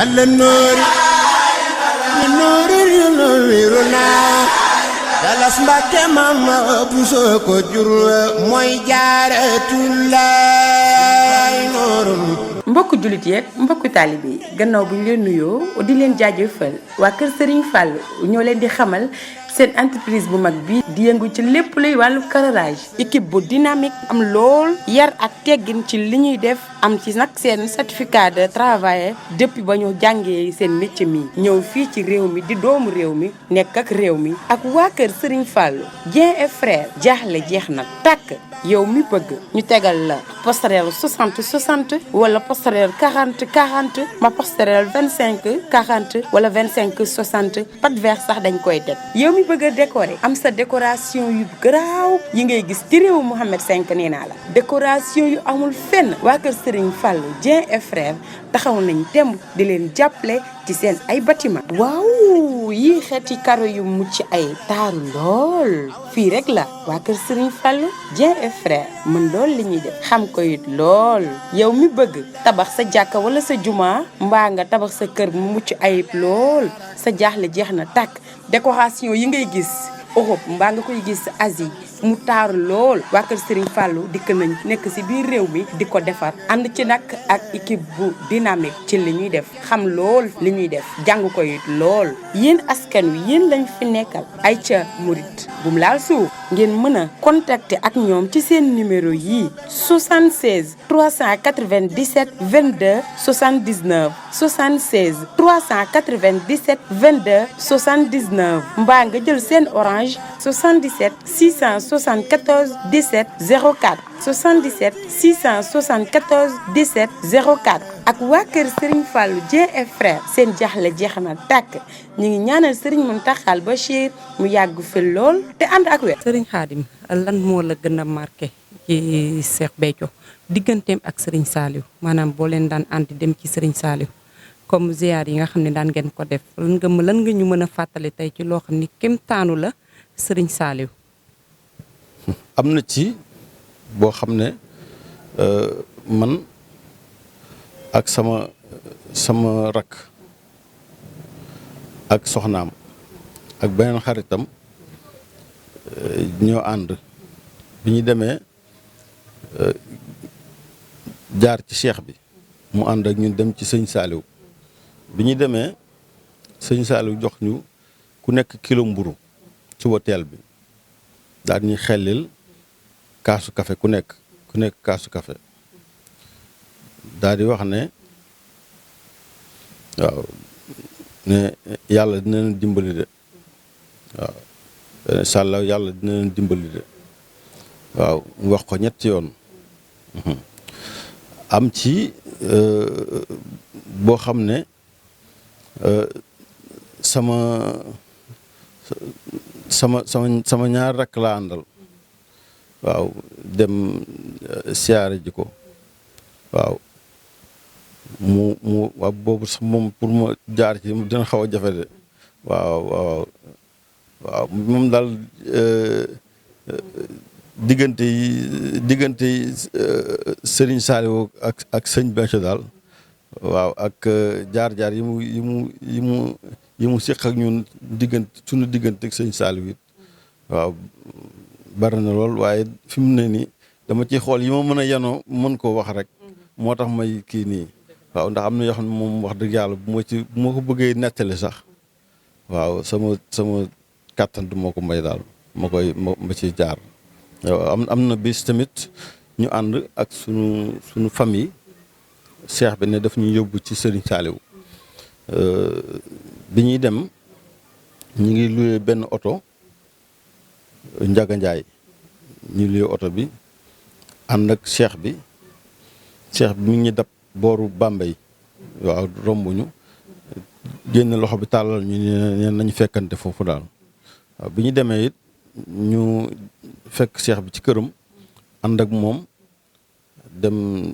على النور النور ينورنا Galas Mbàkke mama buso ko jur mooy Jaaratullaay noorum. mbokku jullit yeeg mbokku taalibe yi gannaaw bu ñu leen nuyoo di leen jaajëfal waa kër Serigne Fall ñoo leen di xamal seen entreprise bu mag bi di yëngu ci lépp luy wàllu carrelage équipe bu dynamique am lool yar ak teggin ci li ñuy def am ci nag seen certificat de travail depuis ba ñu jàngee seen métier mi ñëw fii ci réew mi di doomu réew mi nekk ak réew mi ak waa kër Serigne Fall Dieng et frère jaaxle jeex na tàkk yow mi bëgg ñu tegal la passerelle 60 60 wala passerelle 40 40 ma passerelle 25 40 wala 25 60 pat vert sax dañ koy teg yow mi bëgg a décorer am sa décoration yu garaaw yi ngay gis ci réewu Mohamed 5 nee naa la décoration yu amul fenn waa kër Serigne Fall Dieng et frère taxaw nañ temb di leen jàppale ci seen ay bâtiment waaw yii xeeti karo yu mucc ay taaru lool fii rek la waa kër Serigne Fall Dieng et frère mën lool li ñuy def xam ko it lool yow mi bëgg tabax sa jàkka wala sa juma mbaa nga tabax sa kër mu mucc ayib lool sa jaaxle jeex na tàkk décoration yi ngay gis Europe mbaa nga koy gis Asie mu taaru lool waa kër Serigne Fallou dikk nañ nekk ci biir réew mi di ko defar ànd ci nag ak équipe bu dynamique ci li ñuy def xam lool li ñuy def jàng ko it lool yéen askan wi yéen lañ fi nekkal ay ca murit bu mu laal suuf ngeen mën a contacter ak ñoom ci seen numéro yii 76 397 22 79 76 397 22 79 mbaa nga jël seen orange 77 674 17 04 77 674 17 04 ak waa kër Serigne Fallou Dieng et frère seen jaaxle jeex na tàkk ñu ngi ñaanal Serigne Mountakha Bachir mu yàgg fi lool te ànd ak wér. Serigne Khadim lan moo la gën a marqué ci Cheikh Béthio digganteem ak Serigne Saliou maanaam boo leen daan ànd dem ci Serigne Saliou comme ziar yi nga xam ne daan ngeen ko def lan nga ñu mën a fàttali tey ci loo xam ni kéemtaanu la Serigne Saliou. am na ci boo xam ne man ak sama rakk ak soxnaam ak beneen xaritam ñoo ànd bi ñu demee jaar ci cheikh bi mu ànd ak ñun dem ci sëñ Saliou bi ñu demee sëñ Saliou jox ñu ku nekk kilo mburu ci hôtel bi daal ñuy xellil kaasu café ku nekk kaasu café daal di wax ne waaw ne yàlla dina leen dimbali de waaw incha allah yàlla dina leen dimbali de waaw mu wax ko ñetti yoon am ci boo xam ne sama ñaar rakk laa àndal waaw dem siyaare ji ko waaw mu waaw boobu sax moom pour ma jaar ci dina xaw a jafe de waaw moom daal diggante yi Serigne Saliou ak sëñ Béthio daal waaw ak jaar-jaar yi mu séq ak ñun suñu diggante ak sëñ Saliou it waaw bari na lool waaye fi mu ne nii dama ci xool yi ma mën a yanoo mën koo wax rek moo tax may kii nii waaw ndax am na yoo xam ne moom wax dëgg yàlla bu ma ko bëggee nettali sax waaw sama kàttan du ma ko may daal ma ci jaar waaw am na bis tamit ñu ànd ak sunu famille cheikh bi ne daf ñu yóbbu ci Serigne Saliou bi ñuy dem ñu ngi loué benn oto Njaga Njaay ñu loué oto bi ànd ak cheikh bi mi ngi dab booru Bambey waaw rombuñu génn loxo bi tàllal ñu ne nañu fekkante foofu daal waaw bi ñu demee it ñu fekk cheikh bi ci këram ànd ak moom dem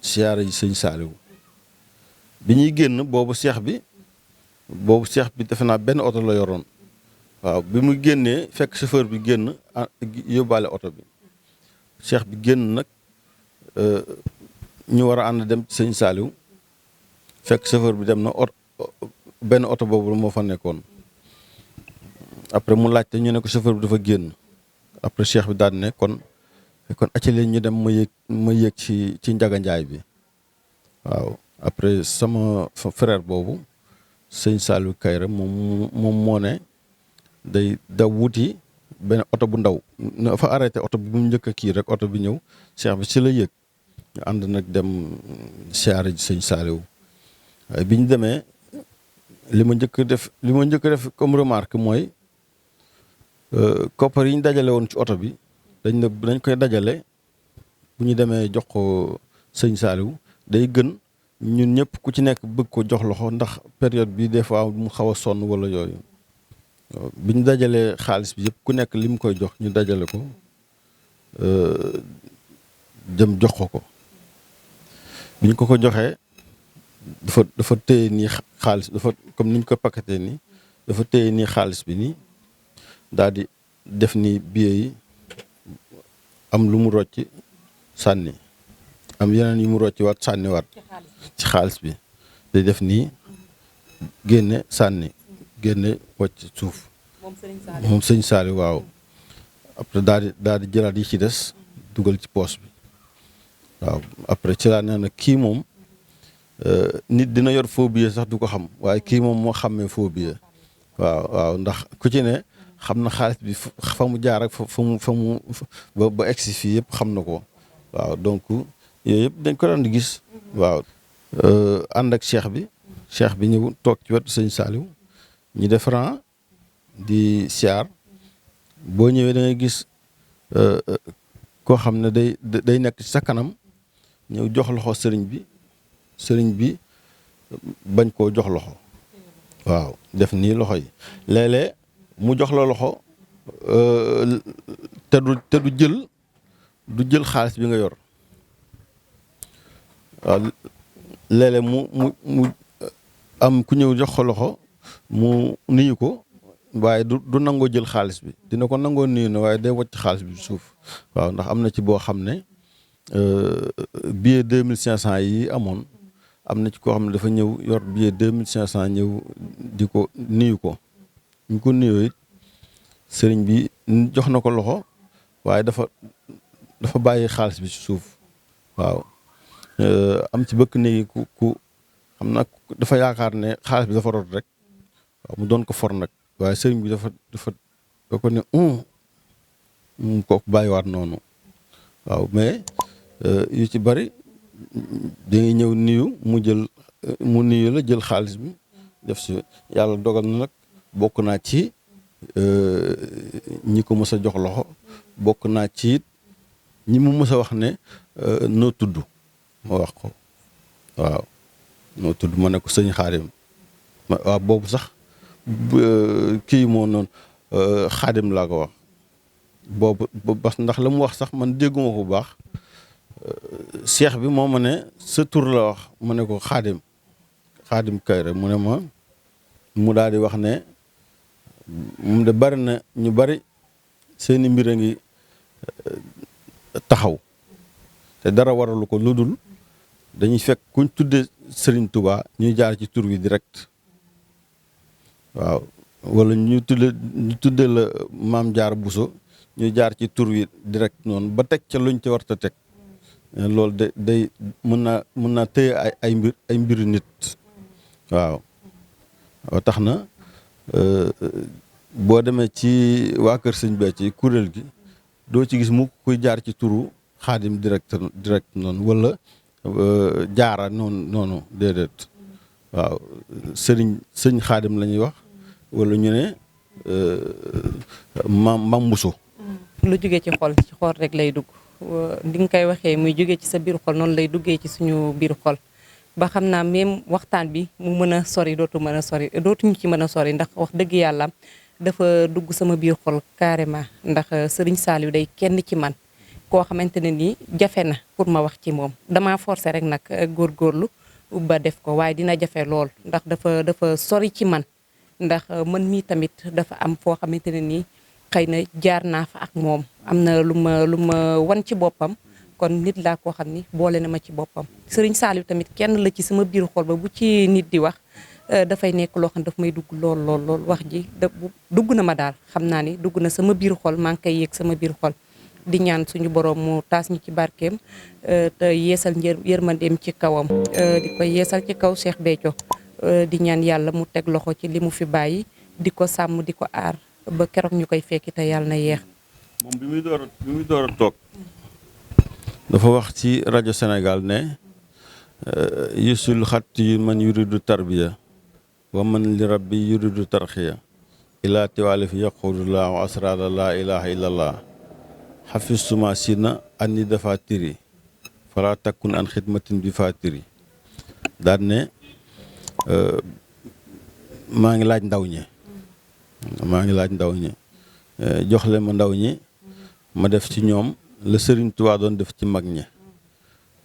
siyaara ji sëñ Saliou bi ñuy génn boobu cheikh bi defe naa benn oto la yoroon waaw bi mu génnee fekk chauffeur bi génn yóbbaale oto bi cheikh bi génn nag ñu war a ànd dem ci sëñ Saliou fekk chauffeur bi dem na benn oto boobu moo fa nekkoon. après mu laajte ñu ne ko chauffeur bi dafa génn après cheikh bi daal ne kon acca leen ñu dem ma yéeg ci Njaga Njaay bi waaw. après sama frère boobu sëñ Saliou Kayre moom moo ne day daw wuti benn oto bu ndaw na fa arrêté oto bi mu njëkk a kii rek oto bi ñëw cheikh bi ci la yéeg ñu ànd nag dem siyaare ji sëñ Saliou. waaye bi ñu demee li ma njëkk a def comme remarque mooy koppar yi ñu dajale woon ci oto bi dañ koy dajale bu ñu demee jox ko sëñ Saliou day gën ñun ñëpp ku ci nekk bëgg ko jox loxo ndax période bi des fois mu xaw a sonn wala yooyu. bi ñu dajalee xaalis bi yëpp ku nekk li mu koy jox ñu dajale ko jëm jox ko bi ñu ko joxee dafa téye nii xaalis dafa comme ni ñu ko paqueté nii dafa téye nii xaalis bi nii daal di def ni billet yi am lu mu rocc sànni am yeneen yu mu rocc waat sànniwaat ci xaalis bi day def nii génne sànni génne wàcc suuf moom sëñ Saliou waaw. après daal di jëlaat yi ci des dugal ci poos bi waaw. après ci laa nee na kii moom nit dina yor faux billet sax du ko xam waaye kii moom moo xàmmee faux billet waaw ndax ku ci ne xam na xaalis bi fa mu jaar ak fa mu ba egsi fii yëpp xam na ko waaw. donc yooyu yëpp dañ ko daan di gis waaw. ànd ak cheikh bi ñëw toog ci wetu sëñ Saliou ñu def rang di siyaar boo ñëwee da ngay gis koo xam ne day nekk ci sa kanam ñëw jox loxo sëriñ bi bañ koo jox loxo waaw def nii loxo yi léeg-léeg mu jox la loxo te du jël xaalis bi nga yor waaw. léeg-léeg mu am ku ñëw jox ko loxo mu nuyu ko waaye du nangoo jël xaalis bi dina ko nangoo nuyu na waaye day wàcc xaalis bi suuf waaw. ndax am na ci boo xam ne billet 2500 yi amoon am na ci koo xam ne dafa ñëw yor billet 2500 ñëw di ko nuyu ko ñu ko nuyoo it sëriñ bi jox na ko loxo waaye dafa bàyyi xaalis bi ci suuf waaw. am ci bëkk néegi ku xam na dafa yaakaar ne xaalis bi dafa rot rek waaw mu doon ko for nag waaye sëriñ bi da ko ne kooku bàyyiwaat noonu waaw. mais yu ci bari da ngay ñëw mu nuyu la jël xaalis bi def si yàlla dogal na nag bokk naa ci ñi ko mës a jox loxo bokk naa ci it ñi mu mës a wax ne noo tudd ma wax ko waaw noo tudd ma ne ko sëñ Xaadim waaw boobu sax kii moo noonu Xaadim laa ko wax boobu ndax la mu wax sax man dégguma ko bu baax cheikh bi moo ma ne sa tur la wax ma ne ko Xaadim Kayre mu ne ma mu daal di wax ne mu de bari na ñu bari seeni mbir a ngi taxaw te dara waralu ko lu dul dañuy fekk kuñ tuddee Serigne Touba ñuy jaar ci tur wi direct waaw wala ñu tuddee la Maam Jaara Buso ñuy jaar ci tur wi direct noonu ba teg ca luñ ca war a teg loolu day mën naa téye ay mbiru nit waaw. tax na boo demee ci waa Kër Sëñ Béthio ci kuréel gi doo ci gis mu kuy jaar ci turu Xaadim direct noonu wala jaara noonu déedéet waaw sëñ Xaadim la ñuy wax wala ñu ne Mam Buso. lu jógee ci xol rek lay dugg di nga koy waxee muy jógee ci sa biir xol noonu lay duggee ci suñu biir xol ba xam naa même waxtaan bi mu mën a sori dootuñu ci mën a sori ndax wax dëgg yàlla dafa dugg sama biir xol carrément ndax Serigne Saliou day kenn ci man koo xamante ne nii jafe na pour ma wax ci moom damaa forcé rek nag góorgóorlu ba def ko waaye dina jafe lool ndax dafa sori ci man ndax man mii tamit dafa am foo xamante ne nii xëy na jaar naa fa ak moom am na lu ma wan ci boppam kon nit laa koo xam ni boole na ma ci boppam. Serigne Saliou tamit kenn la ci sama biir xol ba bu ci nit di wax dafay nekk loo xam ne daf may dugg lool wax ji dugg na ma daal xam naa ni dugg na sama biir xol maa ngi koy yëg sama biir xol. di ñaan suñu borom mu taas ñi ci barkeem te yeesal yërmandeem ci kawam di ko yeesal ci kaw Cheikh Béthio di ñaan yàlla mu teg loxo ci li mu fi bàyyi di ko sàmm di ko aar ba keroog ñu koy fekki te yàlla na yeex. moom bi muy door a toog dafa wax ci rajo Sénégal ne yusul xatti yu man yuridu tarbiya wa man li rabbi yuridu tarxiya ilaa tiwaale fi yaqulullahu asrada la ilaha illallah xafistuma sina anni dafa tiri fala takkun an xidmatin bi fa tiri daan ne maa ngi laaj ndaw ñi jox leen ma ndaw ñi ma def ci ñoom la Sëriñ Tuubaa doon def ci mag ñi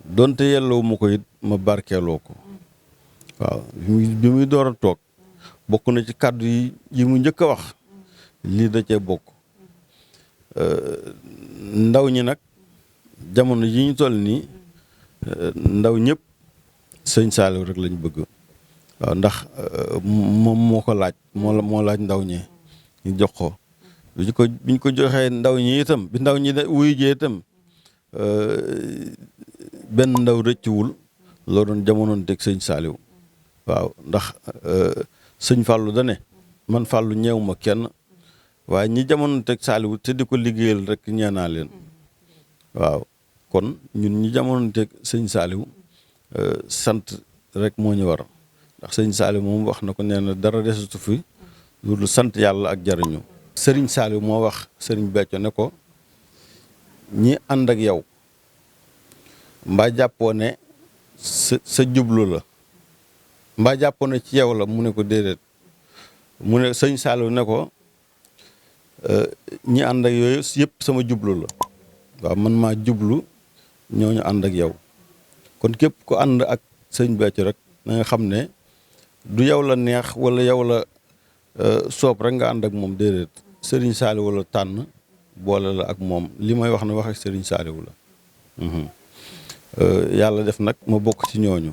donte yelloo mu ko it ma barkeeloo ko waaw bi muy door a toog bokk na ci kàddu yi mu njëkk a wax lii da cee bokk ndaw ñi nag jamono yi ñu toll nii ndaw ñëpp sëñ Saliou rek lañ bëgg waaw ndax moom moo ko laaj moo laaj ndaw ñi ñu jox ko biñ ko joxee ndaw ñi itam bi ndaw ñi wuyu jee itam benn ndaw rëccuwul loo doon jamonoon teg sëñ Saliou waaw ndax sëñ Fallou da ne man Fallou ñeew ma kenn waaye ñi jamono teg Saliou te di ko liggéeyal rek ñeenaa leen waaw kon ñun ñi jamono teg sëñ Saliou sant rek moo ñu war ndax sëñ Saliou moom wax na ko nee na dara desatu fi loolu sant yàlla ak jariñu sëriñ Saliou moo wax sëriñ Béthio ne ko ñi ànd ak yow mbaa jàppoo ne sa jublu la mbaa jàppoo ne ci yow la mu ne ko déedéet mu ne sëñ Saliou ne ko ñi ànd ak yooyu yëpp sama jublu la waaw man maa jublu ñooñu ànd ak yow kon képp ku ànd ak sëñ Béthio rek na nga xam ne du yow la neex wala yow la soob rek nga ànd ak moom déedéet sëriñ Saliou wala tànn boole la ak moom li may wax ne wax ak sëriñ Saliou la yàlla def nag ma bokk ci ñooñu